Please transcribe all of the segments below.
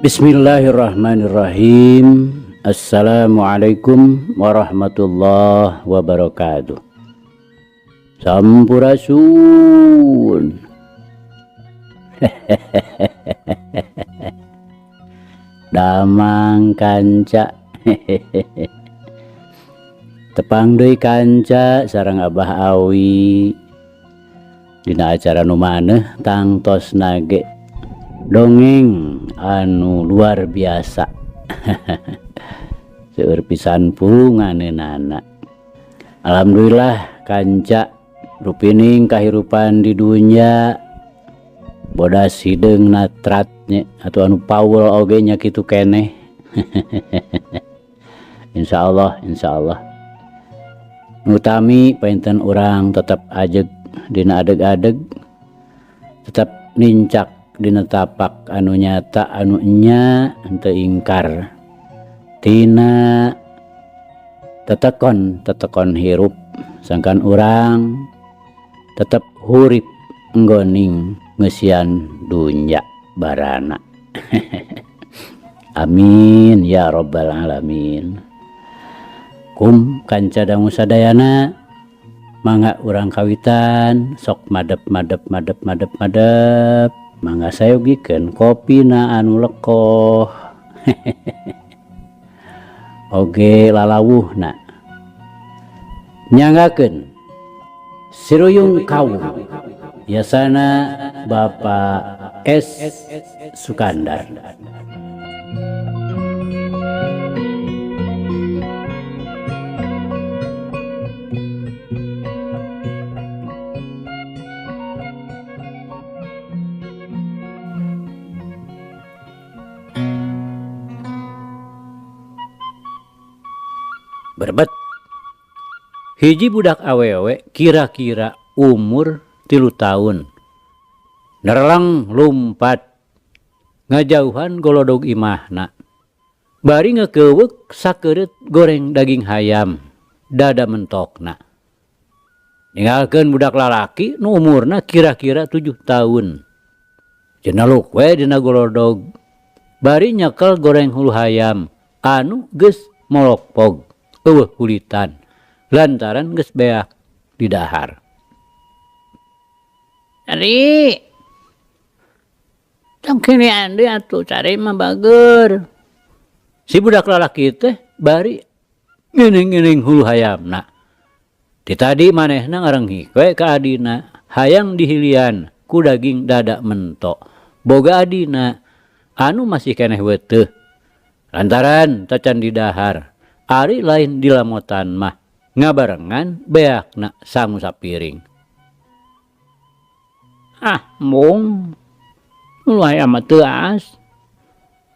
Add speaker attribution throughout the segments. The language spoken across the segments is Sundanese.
Speaker 1: Bismillahirrahmanirrahim. Assalamualaikum warahmatullahi wabarakatuh. Sampurasun. Damang kanca. Tepang deui kanca sareng Abah Awi. Dina acara nu maneh tangtos nage dongeng anu luar biasa. Seueur pisan pulunganeunana. Alhamdulillah kanca rupining kahirupan di dunya bodas hideung natratnya atau anu paul oge nya kitu keneh. Insyaallah, insyaallah. Nutami painten urang tetep ajeg dina adeg-adeg, tetep nincak dina tapak anu nyata anu enya henteu ingkar tina tetekon tetekon hirup sangkan urang tetep hurip nggoning ngeusian dunya barana. Amin ya rabbal alamin. Kum kanca dangu sadayana mangga urang kawitan sok madep madep madep madep madep mangga sayogikeun kopina anu lekoh. Oge lalawuhna nyanggakeun Siruyung Kawung biasana Bapak S Sukandar. Berbet hiji budak awewe kira-kira umur 3 tahun nerleng lumpat ngajauhan golodog imahna bari ngekeuweuk sakeureut goreng daging hayam dada mentokna ninggalkeun budak lalaki nu umurna kira-kira 7 tahun cenaluk we dina golodog bari nyekel goreng hulu hayam anu geus molokpog eueuh kulitan lantaran geus beak di dahar.
Speaker 2: Cari tong kinian deui atuh cari mah bager.
Speaker 1: Si budak lalaki teh bari ngining-ngining hulu hayamna. Ti tadi manehna ngarenghik we ka adina hayang dihilian ku daging dada mentok. Boga adina anu masih keneh weuteuh lantaran tacan didahar. Ari lain dilamotan mah ngabarengan beakna sangu sapiring.
Speaker 2: Ah, mung lu hayam mah teuas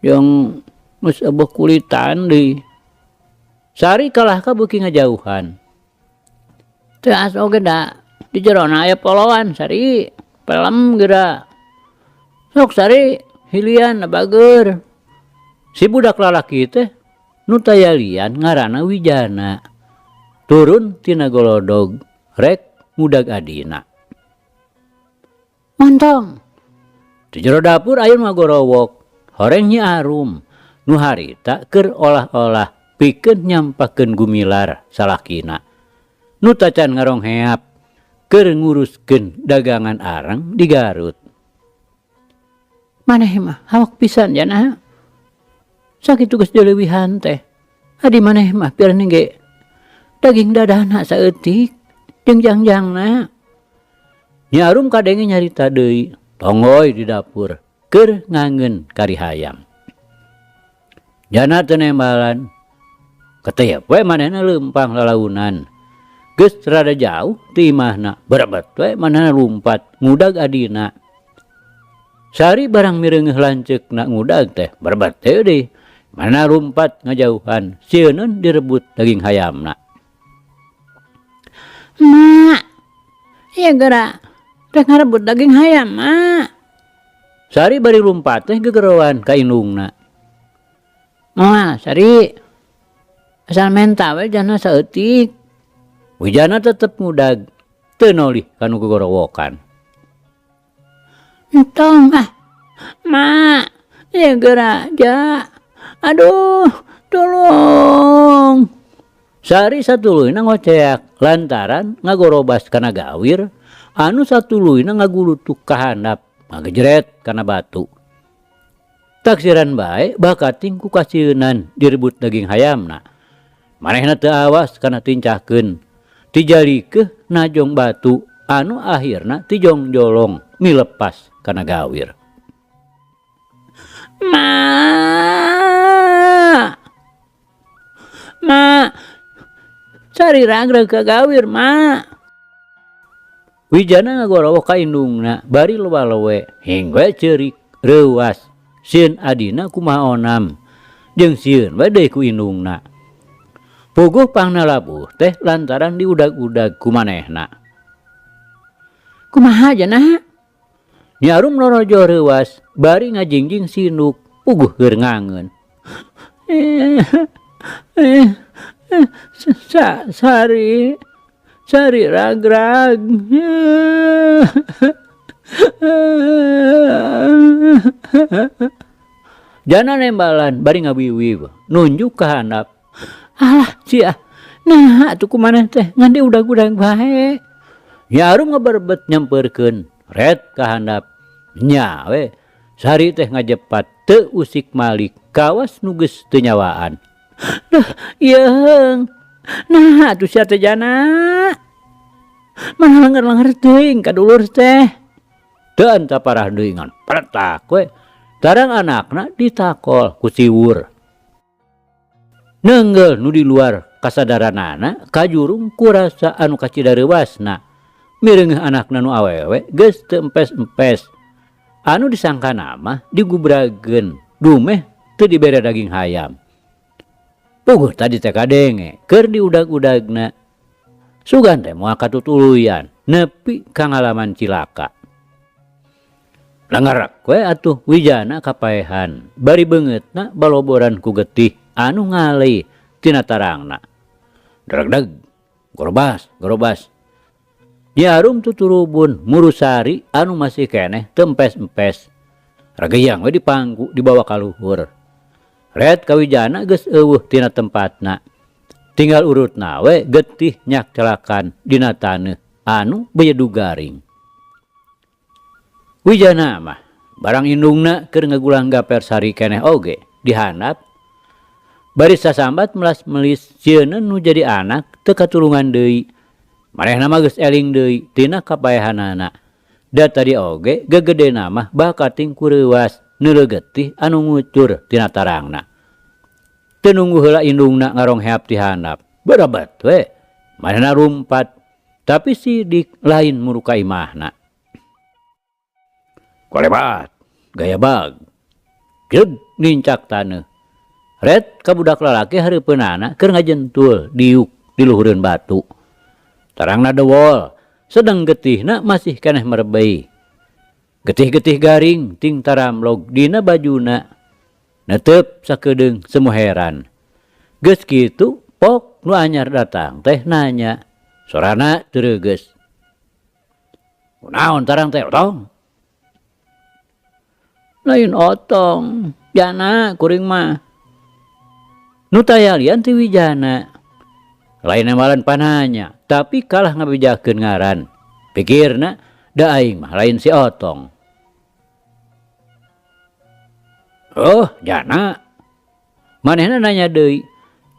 Speaker 2: jeung geus eueuh kulitan deui.
Speaker 1: Sari kalah ka beuki ngajauhan.
Speaker 2: Teuas oge da di jerona aya poloan Sari, pelem geura. Sok Sari hilian bager.
Speaker 1: Si budak lalaki teh nu tayalian ngaranna Wijana turun tina golodog rek ngudag adina.
Speaker 2: Montong.
Speaker 1: Di jero dapur aya nu ngagorowok horeng Nyi Arum nu harita keur olah-olah pikeun nyampakeun gumilar salakina nu tacan ngarongheap keur nguruskeun dagangan arang di Garut.
Speaker 2: Maneh mah hawak pisan jana. Sakitu geus dileuwihan teh. Adi maneh mah piran ge daging dadana saeutik jeung jangjangna.
Speaker 1: Nyi Arum kadenge nyarita deui tonggoy di dapur keur ngangeun kari hayam. Jana teu nembalan. Keteyep we manehna leumpang lalaunan. Geus rada jauh ti imahna, berebet we manehna lumpat ngudag adina. Sari barang mireungeuh lanceukna ngudag teh berebet teh deui. Mana lumpat ngajauhan sieun direbut daging hayamna.
Speaker 2: Mak, ieu geura rek ngarebut daging hayam, mak.
Speaker 1: Sari bari lumpat teh gegeroan ka indungna.
Speaker 2: Moal, Sari. Asal menta we jana saeutik.
Speaker 1: Wijana tetep ngudag, teu nolih ka nu gogorowokan.
Speaker 2: Entong ah, mak. Ya geura ja. Aduh, tolong.
Speaker 1: Sari satuluyna ngoceak lantaran ngagorobas kana gawir anu satuluyna ngagulutuk ka handap ngagejret kana batu. Taksiran bae bakating ku kasieunan direbut daging hayamna. Manehna teu awas kana tincahkeun tijalikeuh najong batu anu akhirna tijongjolong milepas kana gawir.
Speaker 2: Ma, ma, Sari ragrag ka gawir ma.
Speaker 1: Wijana ngagorowoh ka indungna bari lewa-lewe hingga ceurik reuas sieun adina kumaha onam jeung sieun we deui ku indungna. Puguh pangna labuh teh lantaran diudag-udag ku manehna.
Speaker 2: Kumaha jana?
Speaker 1: Nyi Arum lorojo reuas bari ngajingjing sinduk puguh keur ngangeun.
Speaker 2: Sari, sari ragrag.
Speaker 1: Jana nembalan bari ngawiwiw nunjuk ka handap.
Speaker 2: Alah sia, nah atuh kumaneh teh ngan diudag-udag bae.
Speaker 1: Nyi Arum ngaberebet nyampeurkeun ret ka handap. Nya we Sari teh ngajepat teu usik malik kawas nu geus teu nyawaan.
Speaker 2: Duh, yeung. Nah atuh sia teh jana. Mana lenger-lenger teuing ka dulur teh.
Speaker 1: Teu anta parah deui ngan peretak we. Tarang anakna ditakol ku siwur. Neunggeul nu di luar kasadaranana kajurung ku rasa anu kacida reuasna. Mireungeuh anakna nu awewe geus teu empes-empes. Anu disangkana mah digubrageun dumeh teu dibere daging hayam. Puguh tadi teh kadenge keur diudag-udagna. Sugan teh moal katutuluyan nepi ka ngalaman cilaka. Lengerek we atuh Wijana kapaehan bari beungeutna baloboran ku getih anu ngalei tina tarangna. Dregdeg, gorobas, gorobas. Nyi Arum tuturubun murusari anu masih keneh teu empes-empes. Regeyang we dipangku dibawa ka luhur. Ret ka Wijana geus eueuh tina tempatna. Tinggal urutna we getih nyak celakan dina taneuh anu beyedu garing. Wijana mah barang indungna keur ngagulang gaper sari keneh oge dihandap. Bari sasambat melas-melis sieun nu jadi anak teu katulungan deui. Manehna mah geus eling deui tina kapaehanana. Da tadi oge gegedena mah bakating ku reuas neuleuh getih anu ngucur tina tarangna. Teu nunggu heula indungna ngarongheap ti handap. Berebet we. Manehna rumpat tapi sidik lain muru ka imahna. Kolebat, gaya bag. Jeug nincak taneuh. Ret ka budak lalaki hareupeunana keur ngajentul diuk di luhureun batu. Tarangna dewol, sedeng getihna masih keneh merebei. Getih-getih garing ting taramlog dina bajuna. Netep sakedeung semu heran. Geus kitu pok nu anyar datang teh nanya. Sorana teu reugeus. Kunaon tarang teh otong?
Speaker 2: Lain otong, jana kuring mah.
Speaker 1: Nu tayalian ti Wijana. Lain nembalan pananya, tapi kalah ngabejakeun ngaran. Pikirna da aing mah lain si Otong. Oh, jana. Manehna nanya deui.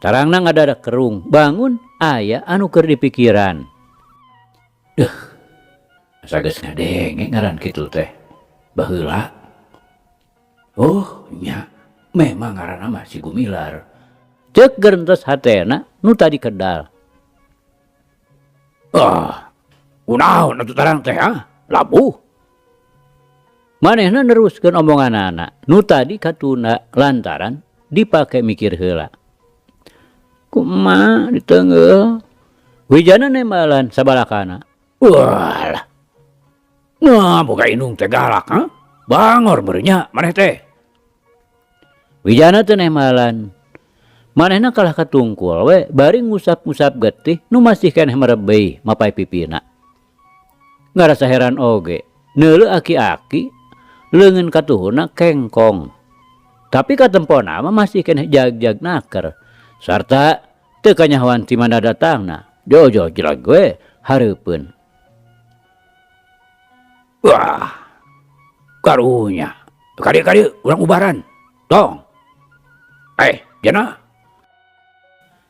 Speaker 1: Tarangna ngadadak kerung, bangun aya anu keur dipikiran. Duh, asa geus ngadenge ngaran kitu teh. Baheula. Oh, nya, memang ngaranna mah si Gumilar. Ceuk gerentes hatena nu tadi kedal. Ah, kunaon atuh tarang teh ah? Labuh. Manehna neruskeun omonganana nu tadi katunda lantaran dipake mikir heula.
Speaker 2: Kumaha diteunggeul?
Speaker 1: Wijana nembalan sabalakana. Walah. Nah, boga indung teh galak, ha? Bangor beureum nya maneh teh. Wijana teu nembalan. Manehna kalah katungkul we bari ngusap-ngusap getih nu masih keneh merebei mapai pipina. Ngarasa heran oge, neuleuh aki-aki leungeun katuhuna kengkong. Tapi katempona mah masih keneh jag-jag naker. Sarta teu kanyahoan ti mana datangna. Jojo jelag we hareupeun.
Speaker 2: Wah, karunya. Kari-kari urang ubaran. Tong. Jana.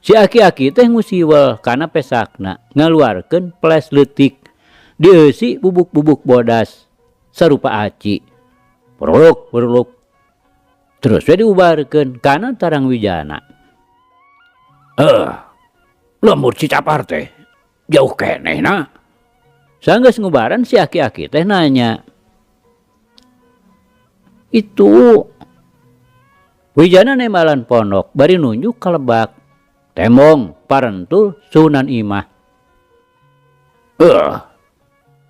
Speaker 1: Si aki-aki teh ngusiwel kana pesakna ngaluarkeun ples leutik dieusi bubuk-bubuk bodas sarupa aci. Peruluk-peruluk. Terus we diubarkeun kana tarang Wijana.
Speaker 2: Lembur Cicapar teh jauh keneh na.
Speaker 1: Sanggeus ngubaran si aki-aki teh nanya. Itu Wijana nembalan pondok bari nunjuk ka lebak. Tembong parentul sunan imah.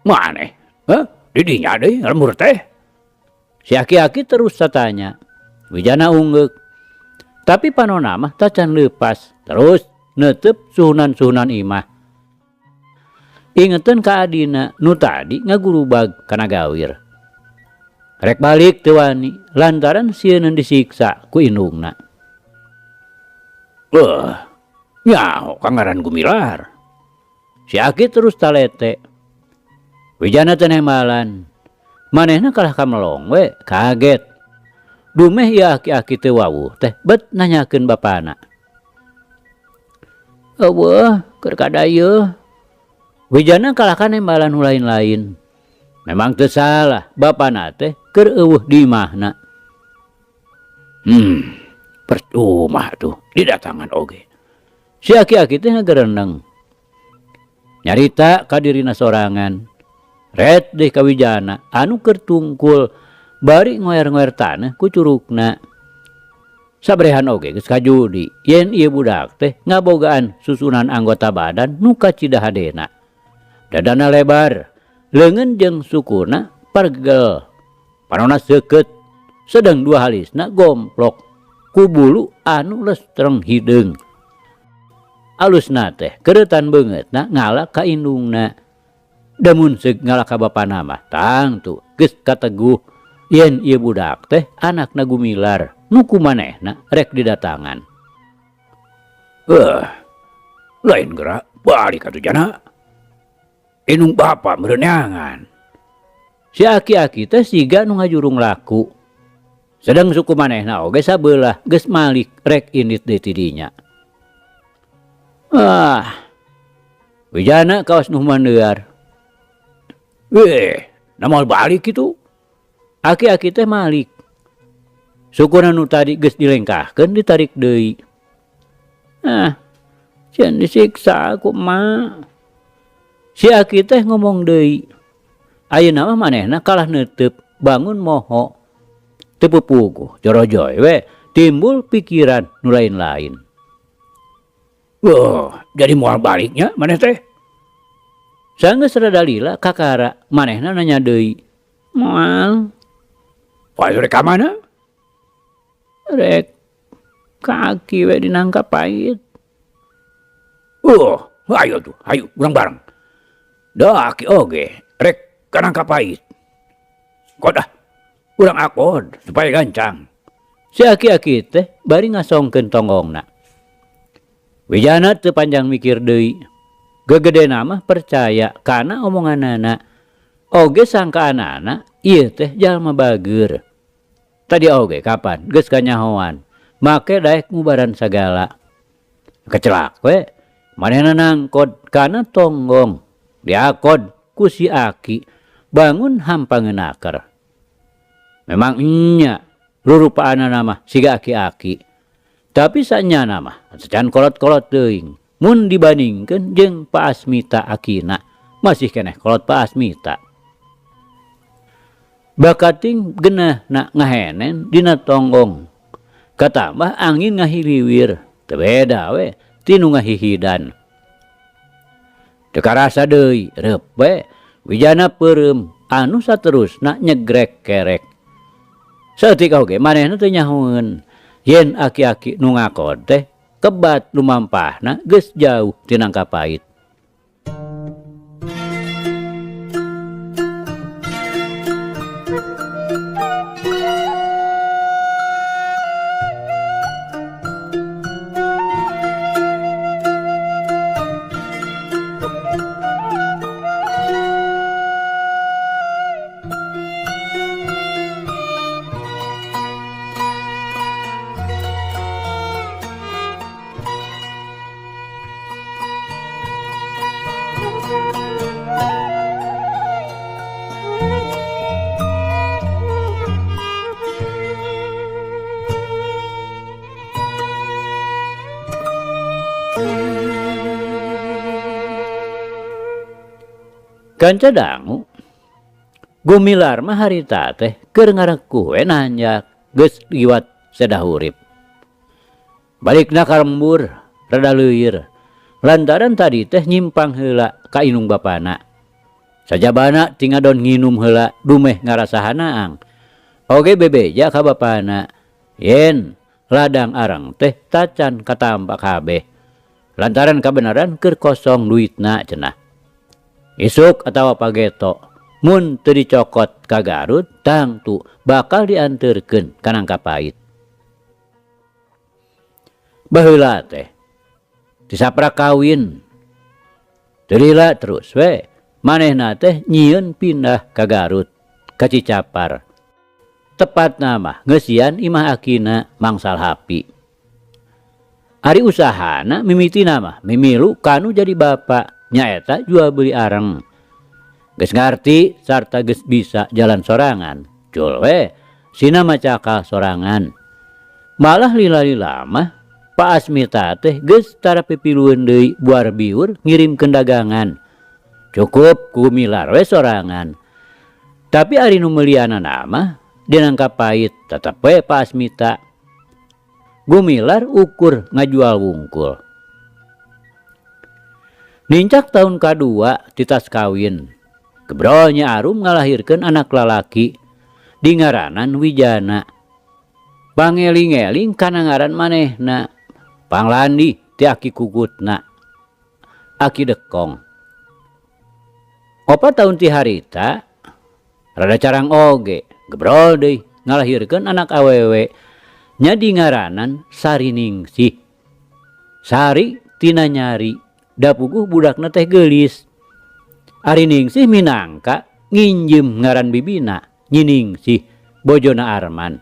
Speaker 2: Maneh? Hah? Didinya deui lembur teh.
Speaker 1: Si aki-aki terus satanya. Wijana unggeuk. Tapi panona mah tacan leupas. Terus neuteub suhunan-suhunan imah. Ingeteun ka adina nu tadi ngagurubag kana gawir. Rek balik teu wani lantaran sieun disiksa ku indungna.
Speaker 2: Nyaho kangaran Gumilar.
Speaker 1: Si aki terus talete. Wijana teh nembalan. Manehna kalah kamelong we, kaget. Dumeh ieu aki-aki teu wawuh teh bet nanyakeun bapana. Eueuh, keur kadayeuh. Wijana kalah ka nembalan nu lain-lain. Memang teu salah, bapana teh keur eueuh di imahna.
Speaker 2: Percuma tuh didatangan oge.
Speaker 1: Si aki-aki teh ngagereneng. Nyarita ka dirina sorangan. Ret deh ka Wijana anu keur tungkul bari ngoer-ngoer tanah ku curugna. Sabrehan oge geus kajudi yen ieu budak teh ngabogaan susunan anggota badan nu kacida hadena. Dadana lebar, leungeun jeung sukuna pargel. Panona seukeut, sedeng dua halisna gomplok ku bulu anu lestreng hideung. Alusna teh kereutan beungeutna ngala ka indungna. Damun seug ngala ka bapana mah tangtu geus kateguh yen ieu budak teh anakna Gumilar nu kumanehna rek didatangan.
Speaker 2: Lain gerak balik atuh jana. Indung bapa meureunangan.
Speaker 1: Si aki-aki teh siga nu ngajurung laku. Sedeng suku manehna oge sabeulah geus malik rek indit deui ti dinya. Wijana kaos nu mandear.
Speaker 2: Weh, namal balik kitu.
Speaker 1: Aki-aki teh malik. Sukuna nu tadi geus dilengkahkeun ditarik deui. Sieun disiksa ku emak. Si aki teh ngomong deui. Ayeuna mah manehna kalah neuteub, bangun moho. Teu pupuguh, jorojoy we, timbul pikiran nu lain-lain.
Speaker 2: Wah, jadi moal baliknya maneh teh?
Speaker 1: Sanggeus rada lila kakara, manehna nanya deui. Moal.
Speaker 2: Wah, rek ka mana?
Speaker 1: Rek ka aki we dinangka pait.
Speaker 2: Ayo tuh, ayo urang bareng. Dah aki oge, rek ka nangka pait. Kodah, urang akod supaya gancang.
Speaker 1: Si aki-aki teh bari ngasongkeun tonggongna. Wijana teu panjang mikir deui. Gegedena mah percaya kana omonganana. Oge sangkaanana ieu teh jalma bageur. Tadi oge kapan geus kanyahoan make daek ngubaran sagala. Kecelak we manehna nangkod kana tonggong. Diakod ku si aki bangun hampa ngeunaker. Memang nya rurupaanana mah siga aki-aki. Tapi sanyana mah sacan kolot-kolot teuing. Mun dibandingkeun jeung Pak Asmita akina masih keneh kolot Pak Asmita. Bakating genah na ngahenen dina tonggong. Katambah angin ngahiliwir, teu beda we tinu ngahihidan. Teu karasa deui reup we Wijana peureum anu saterusna nyegrek kerek. Saeutik oge manehna teu nyahoeun yen aki-aki nu ngakod teh kebat lumampahna geus jauh ti nangka pait. Kanca dangu Gumilar mah harita teh keur ngarekuh we nanjak geus liwat sedah urip. Balikna ka lembur rada leuir lantaran tadi teh nyimpang heula ka indung bapana. Sajabana ti ngadon nginum heula dumeh ngarasa hanaang oge bebeja ka bapana yen ladang arang teh tacan katampa kabeh lantaran kabeneran keur kosong duitna cenah. Isuk atawa pageto mun teu dicokot ka Garut tangtu bakal dianteurkeun ka Nangka Pait. Baheula teh ti saprak kawin teu lila terus we manehna teh nyieun pindah ka Garut ka Cicapar. Tepatna mah ngeusian imah akina Mang Salhapi. Ari usahana mimitina mah mimilu kanu jadi bapa nyaeta jual beli areng. Geus ngarti sarta geus bisa jalan sorangan, cul we sina macakal sorangan. Malah lila-lila mah Pak Asmita teh geus tara pipilueun deui buar biur ngirimkeun dagangan. Cukup ku Gumilar we sorangan. Tapi ari nu meulianana mah di Nangka Pait tetep we Pak Asmita. Gumilar ukur ngajual wungkul. Nincak tahun kadua titas kawin, gebrol Nyi Arum ngalahirkeun anak lalaki dingaranan Wijana. Pangeling-eling kana ngaran manehna, panglandi ti aki kukutna, aki dekong. Opat tahun ti harita, rada carang oge, gebrol deui ngalahirkeun anak awewe nya dingaranan Sariningsih. Sari tina nyari, da puguh budakna teh geulis. Ari Ningsih minangka nginjem ngaran bibina Nyi Ningsih bojona Arman.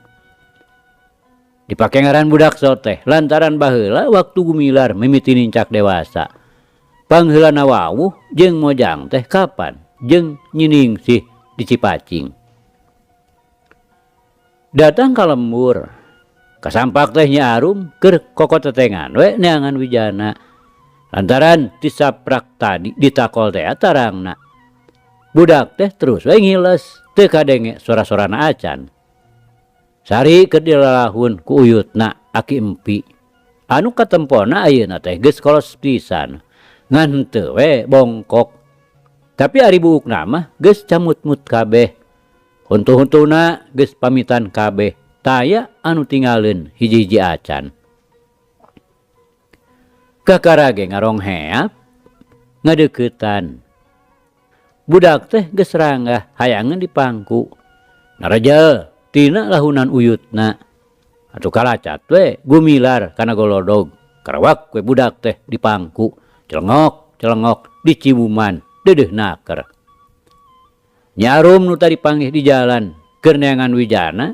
Speaker 1: Dipake ngaran budak soteh lantaran baheula waktu Gumilar mimiti nincak dewasa. Pangheulana wawuh jeung mojang teh kapan jeung Nyi Ningsih di Cipacing. Datang ka lembur, kasampak teh Nyi Arum keur kokotetengan we neangan Wijana. Lantaran tisaprak tadi ditakol teh tarangna. Budak teh terus we ngiles teu kadenge sora-sorana acan. Sari keur dilalahun ku uyutna Aki Empi. Anu katempona ayeuna teh geus kolos pisan. Ngan henteu we bongkok. Tapi ari buukna mah geus camut-mut kabeh. Huntu-huntuna geus pamitan kabeh. Taya anu tingaleun hiji-hiji acan. Kakara ge ngarongheap ngadeuketan. Budak teh geus ranggah hayangeun dipangku. Narejel tina lahunan uyutna. Atuh kalacat we Gumilar kana golodog. Karawak we budak teh dipangku. Celengok celengok dicibuman deudeuh naker. Nyi Arum nu tadi panggih di jalan keur neangan Wijana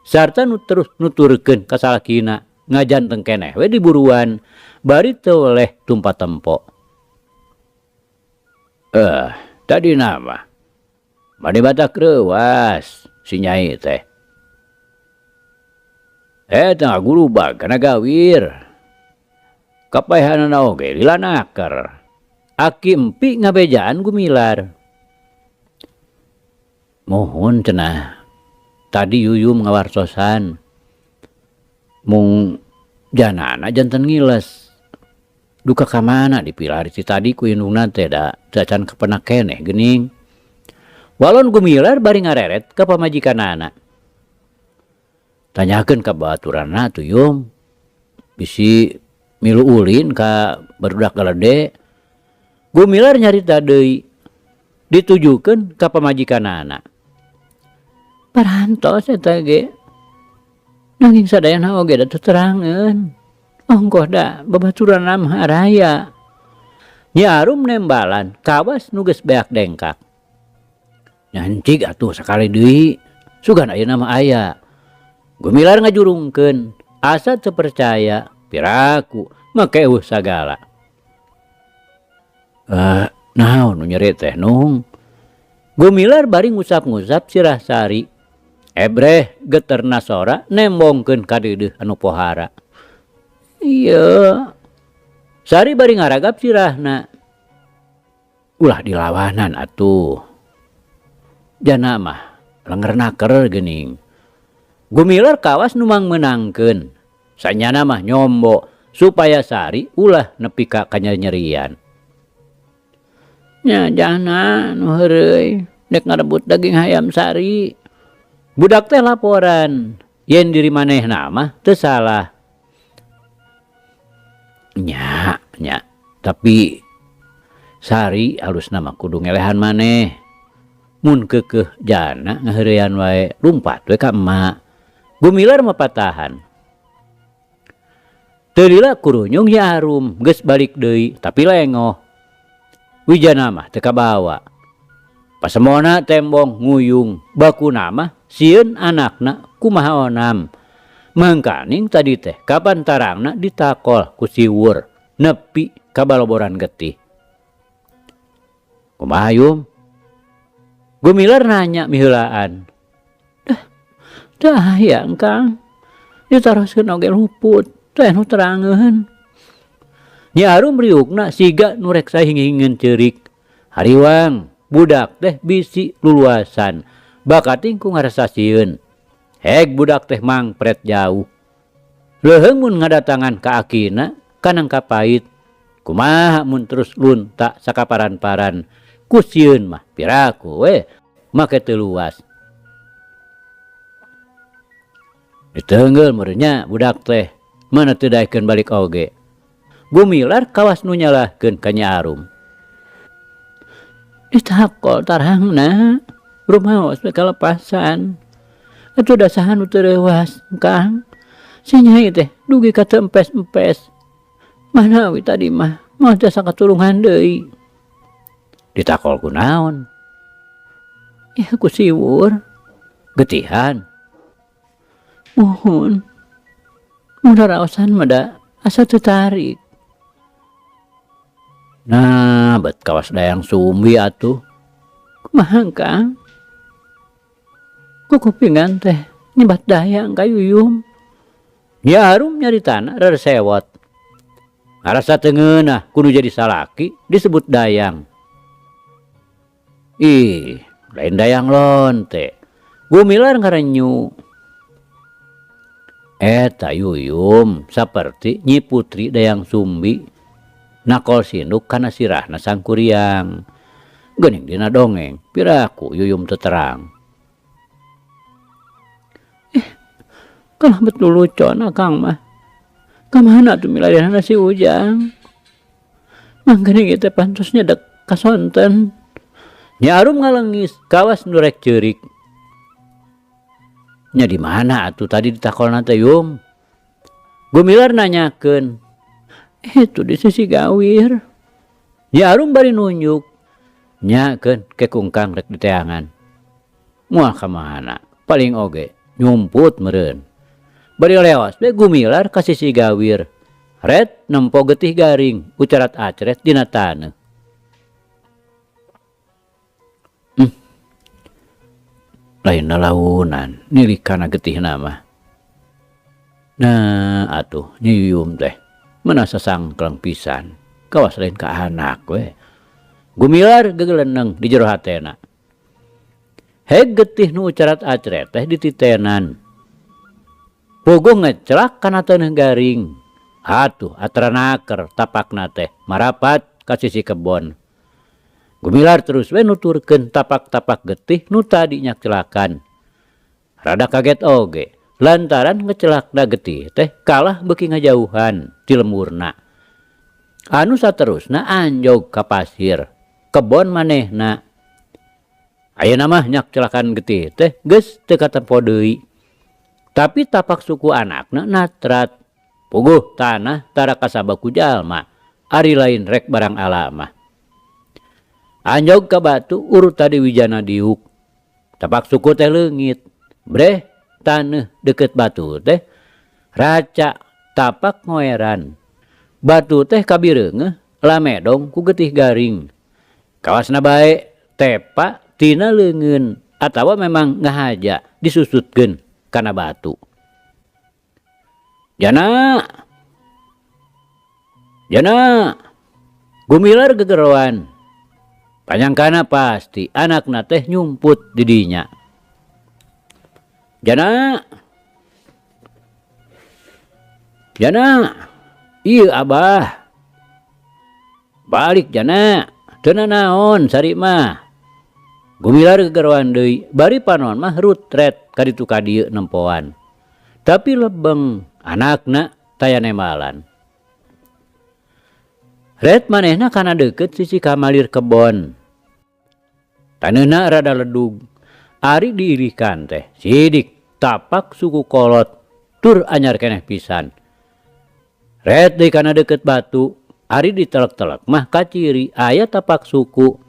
Speaker 1: sarta nu terus nuturkeun ka salakina ngajanteng keneh we diburuan bari teu weleh tumpa tempo. Tadi nama bade batak reuas si nyai teh. Teh ngagurubag kana gawir. Kapaehanana oge lila naker. Aki Empi ngabejaan Gumilar. Muhun cenah. Tadi Yuyum ngawartosan. Mung janana janten ngiles. Duka ka mana dipilari ti tadi ku indungna teh da teu acan kapenak keneh geuning. Walon Gumilar bari ngareret ka pamajikanana. Tanyakeun ka baturanna atuh Yum. Bisi milu ulin ka barudak galede. Gumilar nyarita deui ditujukeun ka pamajikanana. Parantos eta ge. Nanging sadayana oge da teterangeun. Ongkoh da babaturanna mah araya. Nyi Arum nembalan kawas nu geus beak dengkak. Nyancig atuh sakali deui, sugan ayeuna mah aya. Gumilar ngajurungkeun, asa teu percaya, piraku make eueuh sagala. Naon nu nyeri teh nung? Gumilar bari ngusap-ngusap sirah sari. Ebreh geterna sora nembongkeun ka deudeuh anu pohara. Ieu. Sari bari ngaragap sirahna. Ulah dilawanan atuh. Jana mah lenger naker geuning. Gumilar kawas nu mangmeunangkeun. Sanyana mah nyombo supaya Sari ulah nepi ka kanyanyerian. Nya jana nu heureuy dek ngarebut daging hayam Sari. Budak teh laporan yen diri manehna mah teu salah. Nya, nya, tapi Sari alusna mah kudu ngelehan maneh. Mun keukeuh jana ngaheureuyan wae lumpat we ka emak. Gumilar mah patahan. Teu lila kurunyung Nyi Arum geus balik deui tapi lengoh. Wijana mah teu kabawa. Pasemona tembong nguyung bakuna mah sieun anakna kumaha onam. Mangkaning tadi teh kapan tarangna ditakol ku siwur nepi ka baloboran getih. Kumaha Yum? Gumilar nanya miheulaan. Dah, teu hayang Kang. Ditaroskeun oge luput, teh nu terangeun. Nyi Arum riukna siga nu rek sahing-hingeun ceurik. Hariwang, budak teh bisi luluasan, bakating ku ngarasa sieun. Heg budak teh mangpret jauh. Leuheung mun ngadatangan ka akina kanang kapait. Kumaha mun terus lunta sakaparan-paran. Ku sieun mah piraku we make teu luas. Diteungeul meureun nya budak teh mana teu daekeun balik oge. Gumilar kawas nu nyalahkeun ka Nyi Arum. Ditakol tarangna rumaos we kalepasan. Atuh da saha nu teu reuas Kang. Si Nyai teh dugi ka teu empes-empes. Manawi tadi mah moal tiasa katulungan deui. Ditakol ku naon? Ih ku siwur. Getihan. Muhun. Mun raraosan mah da asa teu tarik. Nah, bet kawas Dayang Sumbi atuh. Kumaha Kang? Kukupingan teh nyebat dayang ka Yuyum. Nyi Arum nyaritana rerewot. Ngarasa teu ngeunah kudu jadi salaki disebut dayang. Ih, lain dayang lonte. Gumilar ngarenyu. Eta Yuyum saperti Nyi Putri Dayang Sumbi nakol sinduk kana sirahna Sangkuriang. Geuning dina dongeng, piraku Yuyum teu terang. Kalah bet lulucon akang mah. Kamana tuh milarianna si Ujang? Mangkana ieu teh pantos nyedek ka sonten. Nyi Arum ngalengis kawas nu rek ceurik. Nya di mana atuh tadi ditakolna teh Yum? Gumilar nanyakeun. Itu di sisi gawir. Nyi Arum bari nunjuk. Nyakeun ke kungkang rek diteangan. Moal ka mana? Paling oge nyumput meureun. Bari leos we Gumilar ka sisi gawir. Ret nempo getih garing ucarat acret dina taneuh. Lain lalaunan nilik kana getihna mah. Nah atuh Nyi Yuyum teh mana sasangkleng pisan kawas lain ka anak we. Gumilar gegeleneng di jero hatena. Heg getih nu ucarat acret teh dititenan. Puguh ngecelak kana taneuh garing. Atuh atranaker tapakna teh marapat ka sisi kebon. Gumilar terus we nuturkeun tapak-tapak getih nu tadi nyakcelakan. Rada kaget oge lantaran ngecelakna getih teh kalah beuki ngajauhan ti lemurna. Anu saterusna anjog ka pasir kebon manehna. Ayeuna mah nyakcelakan getih teh geus teu katempo deui. Tapi tapak suku anakna natrat. Puguh tanah tara kasaba ku jalma, ari lain rek barang alamah. Anjog ka batu urut tadi wijana diuk. Tapak suku teh leungit. Breh taneuh deukeut batu teh raca tapak ngoeran. Batu teh kabireungeuh lamedong ku getih garing. Kawasna bae tepa tina leungeun atawa memang ngahaja disusutkeun kana batu. Jana Jana! Gumilar gegeroan. Panyangkana pasti anakna teh nyumput di dinya. Jana! Jana! Ieu Abah. Balik Jana, teu nanaon sari mah. Gumilar gegeroan deui, bari panon mah rutret ka ditu ka dieu nempoan. Tapi lebeng anakna taya nembalan. Ret manehna kana deukeut sisi kamalir kebon. Taneuhna rada ledug. Ari diirikan teh sidik tapak suku kolot tur anyar keneh pisan. Ret deui kana deukeut batu, ari ditelek-telek mah kaciri aya tapak suku.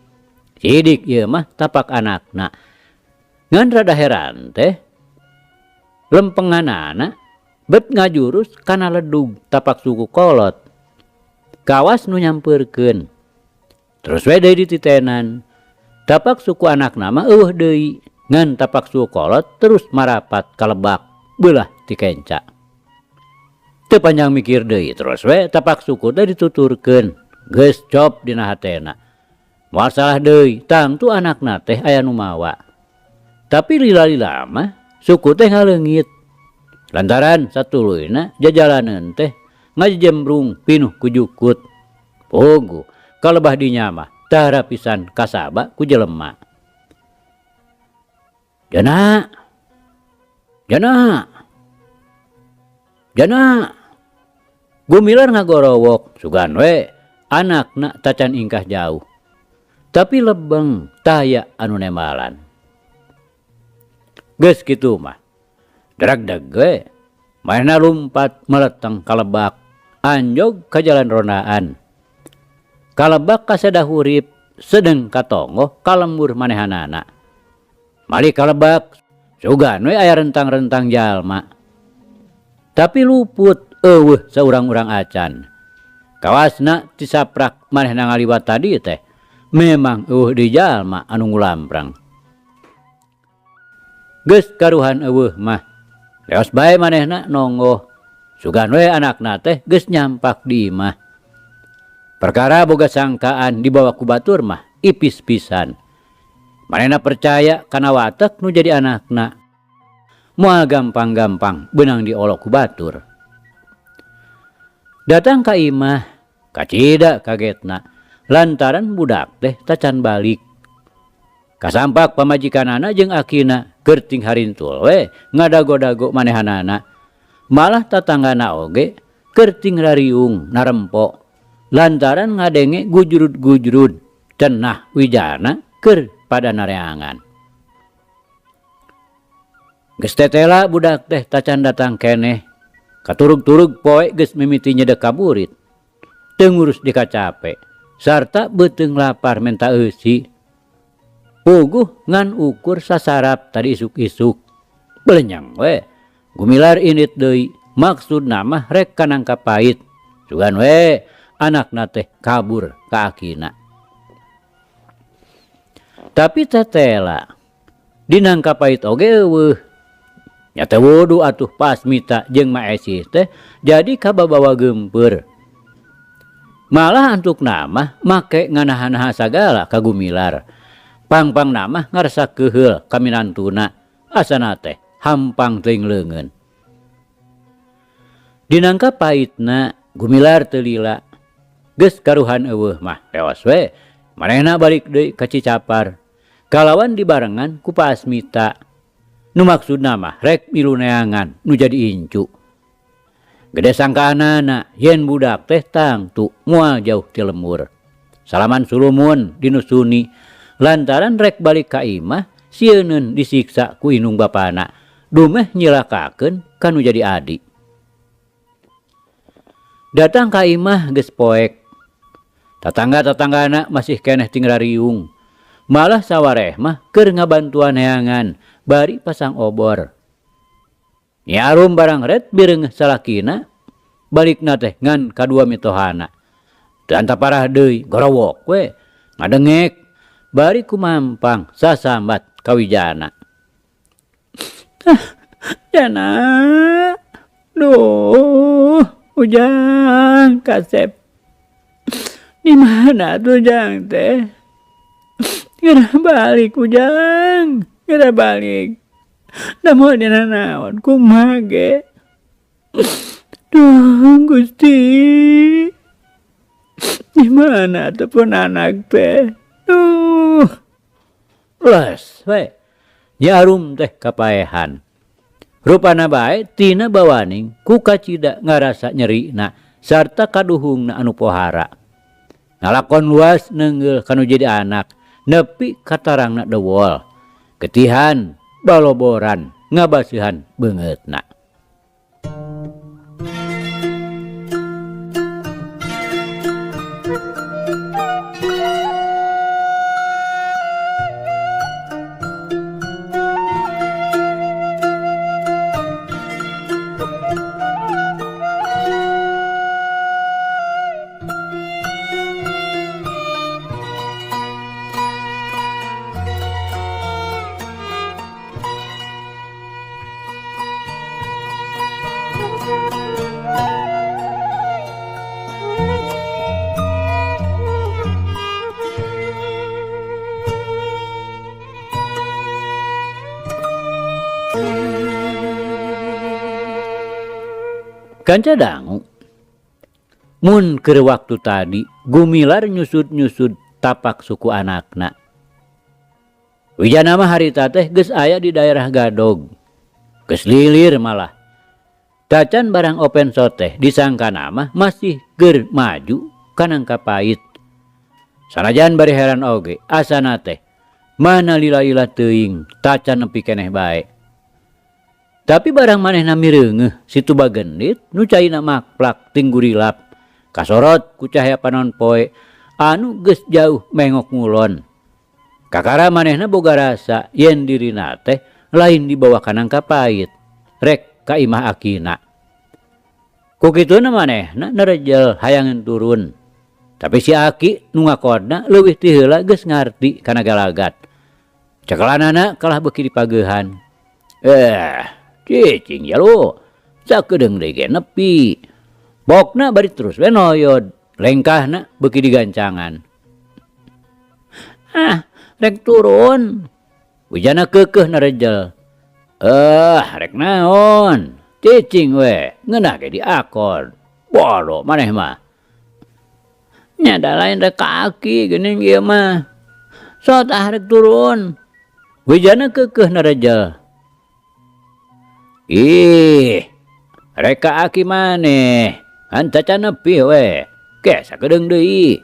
Speaker 1: Sidik ieu mah tapak anakna. Ngan rada heran teh lempenganana bet ngajurus kana ledug tapak suku kolot. Kawas nu nyampeurkeun. Terus we deui dititenan. Tapak suku anakna mah eueuh deui, ngan tapak suku kolot terus marapat ka lebak beulah ti kenca. Teu panjang mikir deui terus we tapak suku teh dituturkeun, geus cop dina hatena. Moal salah deui, tangtu anakna teh aya nu mawa. Tapi lila-lila mah suku teh ngaleungit. Lantaran satuluyna jajalaneun teh ngajejembrung pinuh ku jukut. Puguh kalebah dinya mah tara pisan kasaba ku jelema. Jana! Jana! Jana! Gumilar ngagorowok sugan we anakna tacan ingkah jauh. Tapi lebeng taya anu nembalan. Geus kitu mah dragdeg we manehna lumpat meleteng ka lebak anjog ka jalan rondaan. Ka lebak kaseda hurip sedeng katonggoh ka lembur manehanana. Malih ka lebak sugan we aya rentang-rentang jalma. Tapi luput eueuh saurang-urang acan. Kawasna ti saprak manehna ngaliwat tadi teh memang eueuh deui jalma anu ngulamprang. Geus karuhan eueuh mah leos bae manehna nonggoh. Sugan we anakna teh geus nyampak di imah. Perkara boga sangkaan dibawa ku batur mah ipis pisan. Manehna percaya kana watek nu jadi anakna. Moal gampang-gampang beunang diolok ku batur. Datang ka imah, kacida kagetna lantaran budak teh tacan balik. Kasampak pamajikanana jeung akina keur ting harintul we ngadago-dago manehanana. Malah tatanggana oge keur ting rariung narempo lantaran ngadenge gujrud-gujrud cenah wijana keur pada nareangan. Geus tetela budak teh tacan datang keneh. Katurug-turug poe geus mimiti nyedek ka burit. Teu ngurus dikacape sarta beuteung lapar menta eusi. Puguh ngan ukur sasarap tadi isuk-isuk. Belenyang we gumilar indit deui maksudna mah rek ka nangka pait. Sugan we anakna teh kabur ka akina. Tapi tetela di nangka pait oge eueuh. Nya teu wudu atuh Pasmita jeung Ma Esih teh jadi kababawa geumpeur. Malah antukna mah make nganaha-naha sagala ka Gumilar. Pang-pangna mah ngarasa keuheul ka minantuna asana teh hampang teuing leungeun. Di nangka paitna Gumilar teu lila. Geus karuhan eueuh mah leos we manehna balik deui ka Cicapar. Kalawan dibarengan ku Pasmita. Nu maksudna mah rek milu neangan nu jadi incu. Gede sangkaanana yen budak teh tangtu moal jauh ti lembur. Salaman sulumun dinusuni lantaran rek balik ka imah sieuneun disiksa ku indung bapana dumeh nyilakakeun ka nu jadi adi. Datang ka imah geus poek. Tatangga-tatanggana masih keneh ting rariung. Malah sawareh mah keur ngabantuan neangan bari pasang obor. Nyi Arum barang ret bireungeuh salakina balikna teh ngan kadua mitohana. Teu antaparah deui gorowok we ngadengek bari kumampang sasambat ka wijana. Jana, duh, Ujang kasep.
Speaker 2: Di mana tuh Jang teh? Geura balik Ujang, geura balik. Da moal dina naon kumaha ge. Duh Gusti. Di mana tuh pun anak teh? Duh.
Speaker 1: Les we. Nyi Arum teh kapaehan. Rupana bae tina bawaning ku kacida ngarasa nyerina sarta kaduhungna anu pohara. Ngalakon luas neunggeul kanu jadi anak nepi ka tarangna dewol. Getihan baloboran ngabaseuhan beungeutna. Kanca dangu mun keur waktu tadi gumilar nyusud-nyusud tapak suku anakna. Wijana mah harita teh geus aya di daerah Gadog. Geus lilir malah. Tacan barang open shot teh disangkana mah masih keur maju ka nangka pait. Sanajan bari heran oge asana teh mana lila-lila teuing tacan nepi keneh bae. Tapi barang manehna mireungeuh situ bagendit nu caina makplak ting gurilap kasorot ku cahaya panon poe anu geus jauh mengok ngulon. Kakara manehna boga rasa yen dirina teh lain dibawa ka nangka pait rek ka imah akina. Ku kituna manehna nerejel hayangeun turun. Tapi si aki nu ngakodna leuwih ti heula geus ngarti kana galagat. Cekelanana kalah beuki dipageuhan. Cicing jalu, sakedeung deui ge nepi. Bokna bari terus we noyod, lengkahna beuki digancangan.
Speaker 2: Ah, rek turun.
Speaker 1: Wijana keukeuh narejel. Rek naon? Cicing we, ngeunah ge diakon. Bodoh maneh mah.
Speaker 2: Nya da lain rek ka aki geuning ieu mah. Sot ah rek turun.
Speaker 1: Wijana keukeuh narejel. Ih, rek ka aki maneh. Hantacan nepi we. Ke sakedeung deui.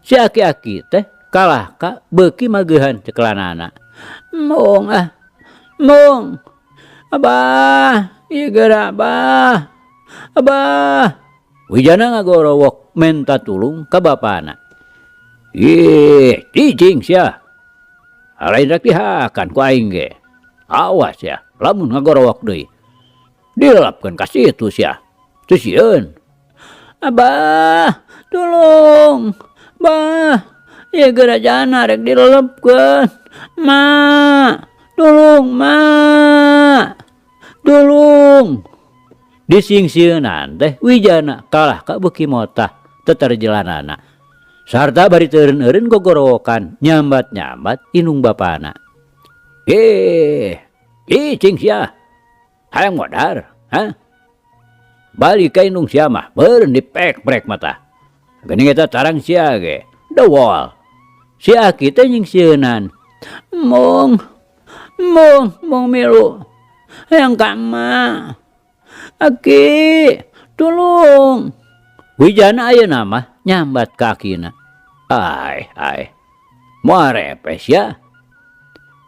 Speaker 1: Si aki-aki teh kalah ka beuki mageuhan cekelanana.
Speaker 2: Embung ah. Embung. Abah, ieu geura abah. Abah.
Speaker 1: Wijana ngagorowok menta tulung ka bapana. Ih, cicing sia. Lain rek dihakan ku aing ge. Awas sia, lamun ngagorowok deui. Dilelapkeun ka situ sia. Teu sieun.
Speaker 2: Abah, tulung. Bah, ieu geura jana rek dilelepkeun. Ma, tulung, ma. Tulung.
Speaker 1: Disingsieunan teh Wijana kalah ka beuki motah teterjelanana. Sarta bari teu eureun-eureun gogorowokan nyambat-nyambat indung bapana. Ih, cicing sia. Hayang modar, ha? Balik ka indung sia mah beureun dipek-prek mata. Geuning eta tarang sia ge, dewol. Si aki teh nyingsieunan.
Speaker 2: Embung, embung, embung milu. Hayang ka emak. Aki, tulung.
Speaker 1: Wijana ayeuna mah nyambat ka akina. Ai, ai. Moal repes ya.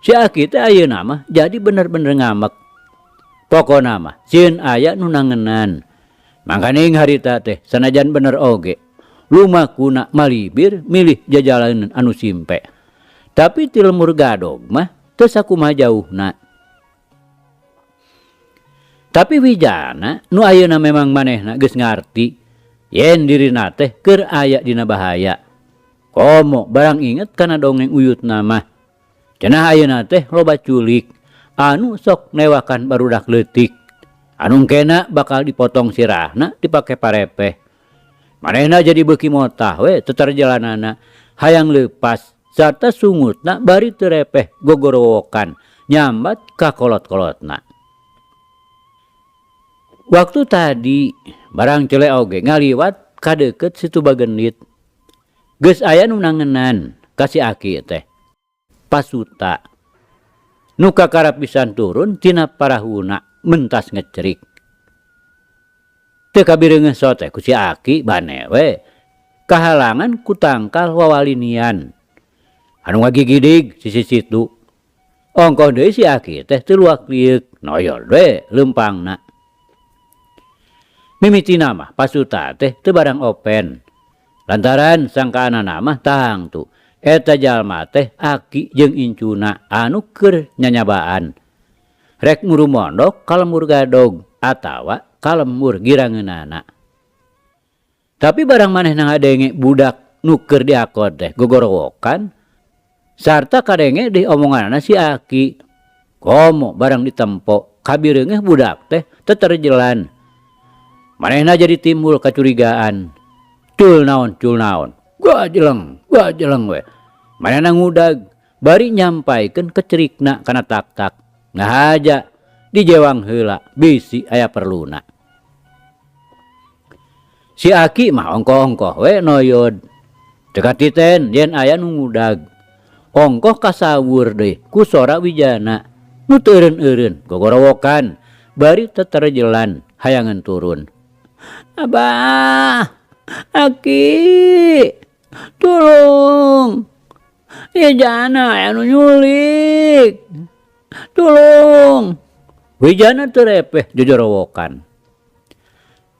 Speaker 1: Si aki teh ayeuna mah jadi bener-bener ngamek. Pokona mah sieun aya nu nangenan. Mangkaning harita teh sanajan bener oge. Lumakuna malibir milih jajalanan anu simpe. Tapi ti lemur Gadog mah teu sakumaha jauhna. Tapi Wijana nu ayeuna memang manehna geus ngarti yen dirina teh keur aya dina bahaya. Komo barang inget kana dongeng uyutna mah. Cenah ayeuna teh loba culik anu sok newakan barudak leutik. Anu kena bakal dipotong sirahna dipake parepeh. Manehna jadi beuki motah we teterjalanana hayang leupas sarta sungutna bari teu repeh gogorowokan nyambat ka kolot-kolotna. Waktu tadi barang cele oge ngaliwat ka deukeut Situ Bagendit. Geus aya nu nangenan ka si aki teh. Pasuta. Nu kakarap pisan turun tina parahuna mentas ngecerik. Teu kabireungeuh sote ku si aki bane we kahalangan ku tangkal wawalinian. Anu ngagigidig sisi situ. Ongkoh deui si aki teh teu luak lieuk noyor we leumpangna. Mimitina mah pasuta teh teu barang open. Lantaran sangkaanana mah tangtu eta jalma teh aki jeung incuna anu keur nyanyabaan. Rek ngurumondok ka lembur gadog atawa ka lembur girangeunana. Tapi barang manehna ngadenge budak nu keur diakod teh gogorowokan sarta kadenge deui omonganana si aki. Komo barang ditempo kabireungeuh budak teh teterjelan. Manehna jadi timbul kacurigaan. Cul naon cul naon. Gajeleng, gajeleng we. Manehna ngudag bari nyampaikeun kecerikna kana tak-tak. Ngahaja dijewang heula bisi aya perluna. Si aki mah ongkoh-ongkoh we noyod. Teu katiten yen aya nu ngudag. Ongkoh kasawur deui ku sora wijana nu teu eureun-eureun gogorowokan bari teterjelan hayangeun turun. Abah, aki, tulung. Ieu jana aya nu nyulik. Tulung. Wijana teu repeh jojorowokan.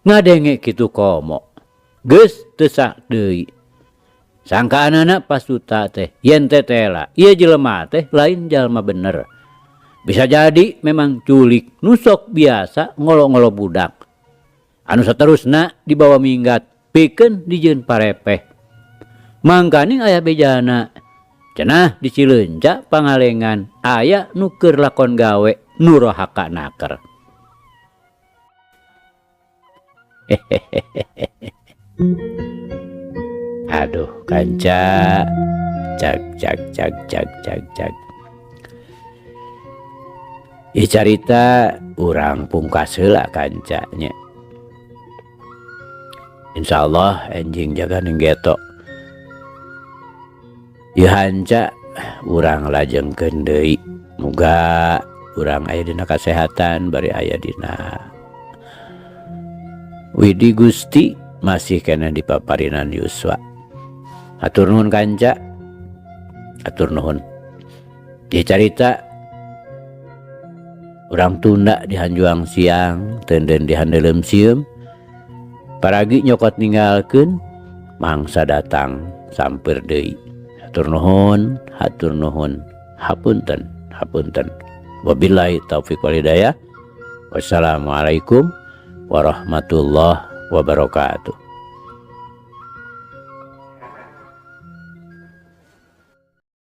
Speaker 1: Ngadenge kitu komo. Geus teu sak deui. Sangkaanana pasuta teh yen tetela ieu jelema teh lain jalma bener. Bisa jadi memang culik nu sok biasa ngolo-ngolo budak. Anu saterusna dibawa minggat pikeun dijieun parepeh. Mangkaning aya bejana cenah di Cileunca Pangalengan aya nu keur lakon gawe nu rohaka naker. Aduh kanca cag cag cag cag cag cag. Ieu carita urang pungkas heula kanca nya. Insyaallah enjing jaga ning geto. Ieu hanca urang lajengkeun deui. Muga urang aya dina kasehatan bari aya dina Widi Gusti masih keneh di paparinan yuswa. Hatur nuhun kanca. Hatur nuhun. Ieu carita urang tunda di hanjuang siang, teunden di handeuleum sieum. Paragi nyokot ninggalkeun mangsa datang sampeur deui. Hatur nuhun, hatur nuhun. Hapunten, hapunten. Wabillahi taufik wal hidayah. Wassalamualaikum warahmatullahi wabarakatuh.